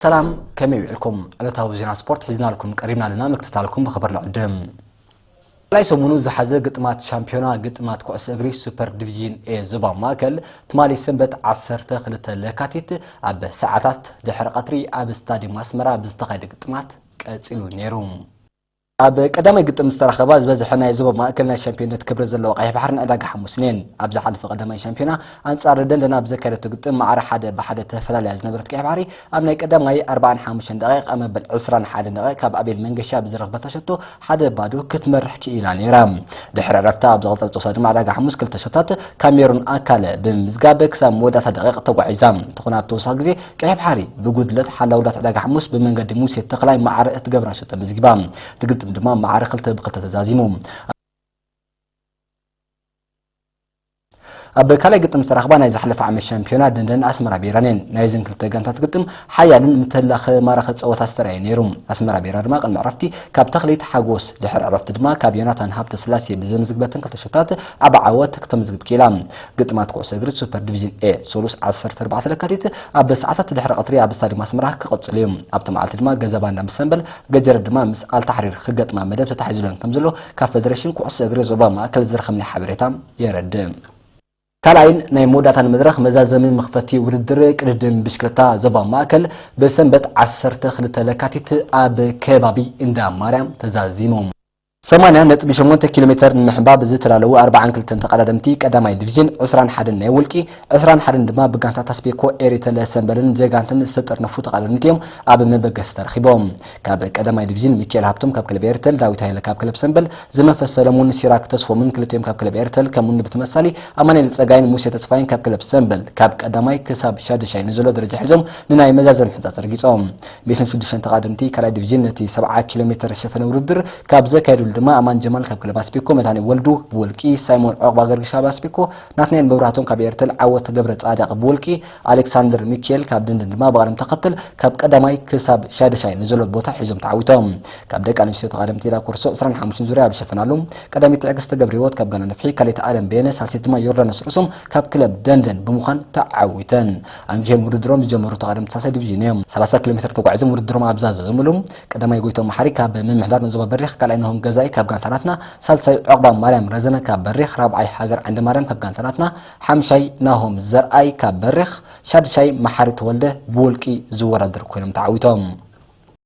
ሰላም፣ ከመይ ውዕልኩም? ዕለታዊ ዜና ስፖርት ሒዝናልኩም ቀሪብና ኣለና። ምክትታልኩም ብኽብሪ ንዕድም። ካልኣይ ሰሙኑ ዝሓዘ ግጥማት ሻምፒዮና ግጥማት ኩዕሶ እግሪ ሱፐር ዲቪዥን ኤ ዞባ ማእከል ትማሊ ሰንበት ዓሰርተ ክልተ ለካቲት ኣብ ሰዓታት ድሕሪ ቀትሪ ኣብ ስታዲየም ኣስመራ ብዝተኻየደ ግጥማት ቀጺሉ ነይሩ። ኣብ ቀዳማይ ግጥም ዝተረኸባ ዝበዝሐ ናይ ዞባ ማእከል ናይ ሻምፒዮንነት ክብሪ ዘለዎ ቀይሕ ባሕሪ ንዕዳጋ ሓሙስ ነን። ኣብ ዝሓለፈ ቀዳማይ ሻምፒዮና ኣንጻር ደንደን ኣብ ዘካየደቶ ግጥም ማዕረ ሓደ ብሓደ ተፈላልያ ዝነበረት ቀይሕ ባሕሪ ኣብ ናይ ቀዳማይ ኣርባዓን ሓሙሽተን ደቂቕ ኣብ መበል ዕስራን ሓደን ደቂቕ ካብ ኣቤል መንገሻ ብዝረኽበታ ሸቶ ሓደ ባዶ ክትመርሕ ክኢላ ነይራ። ድሕሪ ዕረፍታ ኣብ ዝቐጸለ ጸወታ ድማ ዕዳጋ ሓሙስ ክልተ ሸቶታት ካሜሩን ኣካለ ብምምዝጋብ ክሳብ መወዳእታ ደቂቕ ተጓዒዛ። እንተኾነ ኣብ ተወሳኺ ግዜ ቀይሕ ባሕሪ ብጉድለት ሓላውላት ዕዳጋ ሓሙስ ብመንገዲ ሙሴ ተኽላይ ማዕረ እትገብራ ሸቶ መዝጊባ። እቲ ግጥም ድማ ማዕረ ክልተ ብክልተ ተዛዚሙ። ኣብ ካልኣይ ግጥም ዝተረኽባ ናይ ዝሓለፈ ዓመት ሻምፒዮና ደንደን ኣስመራ ቢራን እየን። ናይዘን ክልተ ጋንታት ግጥም ሓያልን ምተላኸ ማራኺ ጸወታ ዝተረኣየ ነይሩ። ኣስመራ ቢራ ድማ ቅድሚ ዕረፍቲ ካብ ተኽሊት ሓጎስ፣ ድሕሪ ዕረፍቲ ድማ ካብ ዮናታን ሃብተ ስላሴ ብዘመዝግበተን ክልተ ሸቶታት ዓቢ ዓወት ክተመዝግብ ክኢላ። ግጥማት ኩዕሶ እግሪ ሱፐር ዲቪዥን ኤ ሶሉስ ዓሰርተ ኣርባዕተ ለካቲት ኣብ ሰዓታት ድሕሪ ቀትሪ ኣብ ስታዲየም ኣስመራ ክቕጽል እዩ። ኣብቲ መዓልቲ ድማ ገዛ ባንዳ ምስ ሰምበል፣ ገጀረ ድማ ምስ ኣልታሕሪር ክገጥማ መደብ ተታሒዙለን ከም ዘሎ ካብ ፌደሬሽን ኩዕሶ እግሪ ዞባ ማእከል ዝረኸብናዮ ሓበሬታ የረድእ። ካልኣይን ናይ መወዳእታን መድረኽ መዛዘሚ መኽፈቲ ውድድር ቅድድም ብሽክለታ ዞባ ማእከል ብሰንበት ዓሰርተ ክልተ ለካቲት ኣብ ከባቢ እንዳ ማርያም ተዛዚሙ። ሰማንያ ነጥቢ ሸሞንተ ኪሎ ሜተር ንምሕንባብ ዝተዳለዉ ኣርባዓን ክልተን ተቐዳደምቲ ቀዳማይ ዲቪዥን ዕስራን ሓደን ናይ ውልቂ፣ ዕስራን ሓደን ድማ ብጋንታ ታስቤኮ ኤሪተለ ሰምበልን ጀጋንትን ዝተጠርነፉ ተቐዳደምቲ እዮም ኣብ መበገሲ ተረኺቦም። ካብ ቀዳማይ ዲቪዥን ሚካኤል ሃብቶም ካብ ክለብ ኤሪተል፣ ዳዊት ሃይለ ካብ ክለብ ሰምበል፣ ዝመፈ ሰለሙን ሲራክ ተስፎምን ክልቲኦም ካብ ክለብ ኤሪተል፣ ከምኡውን ብተመሳሳሊ ኣማኑኤል ጸጋይን ሙሴ ተስፋይን ካብ ክለብ ሰምበል ካብ ቀዳማይ ክሳብ ሻድሻይ ንዘሎ ደረጃ ሒዞም ንናይ መዛዘሚ ሕንጻ ጸርጊጾም። ሚእትን ሽዱሽተን ተቐዳደምቲ ካልኣይ ዲቪዥን ነቲ ሰብዓ ኪሎ ሜተር ዝሸፈነ ውድድር ካብ ዘካየዱሉ ድማ ኣማን ጀማል ካብ ክለብ ኣስቤኮ፣ መድሃኔ ወልዱ ብውልቂ፣ ሳይሞን ዑቕባ ገርግሽ ካብ ኣስቤኮ፣ ናትናኤል መብራህቶም ካብ ኤርተል፣ ዓወት ገብረ ጻድቕ ብውልቂ፣ ኣሌክሳንደር ሚካኤል ካብ ደንደን ድማ ብቐደም ተኸተል ካብ ቀዳማይ ክሳብ ሻድሻይ ንዘሎ ቦታ ሒዞም ተዓዊቶም። ካብ ደቂ ኣንስትዮ ተቐዳደምቲ ኢላ ኮርሶ ዕስራን ሓሙሽተን ዙርያ ኣብ ዝሸፈናሉ፣ ቀዳመይቲ ትዕግስቲ ገብረህይወት ካብ ጋና ነፍሒ፣ ካልኣይቲ ኣለም በየነ፣ ሳልሰይቲ ድማ ዮርዳኖስ ርእሶም ካብ ክለብ ደንደን ብምዃን ተዓዊተን። ኣንጊሆም ውድድሮም ዝጀመሩ ተቐዳደምቲ ሳልሳይ ዲቪዥን እዮም። ሰላሳ ኪሎ ሜትር ተጓዒዞም ውድድሮም ኣብ ዝዛዘምሉ፣ ቀዳማይ ጎይቶም መሓሪ ካብ ምምሕዳር ዞባ በሪኽ፣ ካልኣይ ናሆም ገዛኢ ካብ ጋንታ ናትና፣ ሳልሳይ ዑቕባ ማርያም ረዘነ ካብ በሪኽ፣ ራብዓይ ሃገር ዓንደ ማርያም ካብ ጋንታ ናትና፣ ሓምሻይ ናሆም ዘርኣይ ካብ በሪኽ፣ ሻድሻይ መሓሪ ተወልደ ብውልቂ ዝወዳደር ኮይኖም ተዓዊቶም።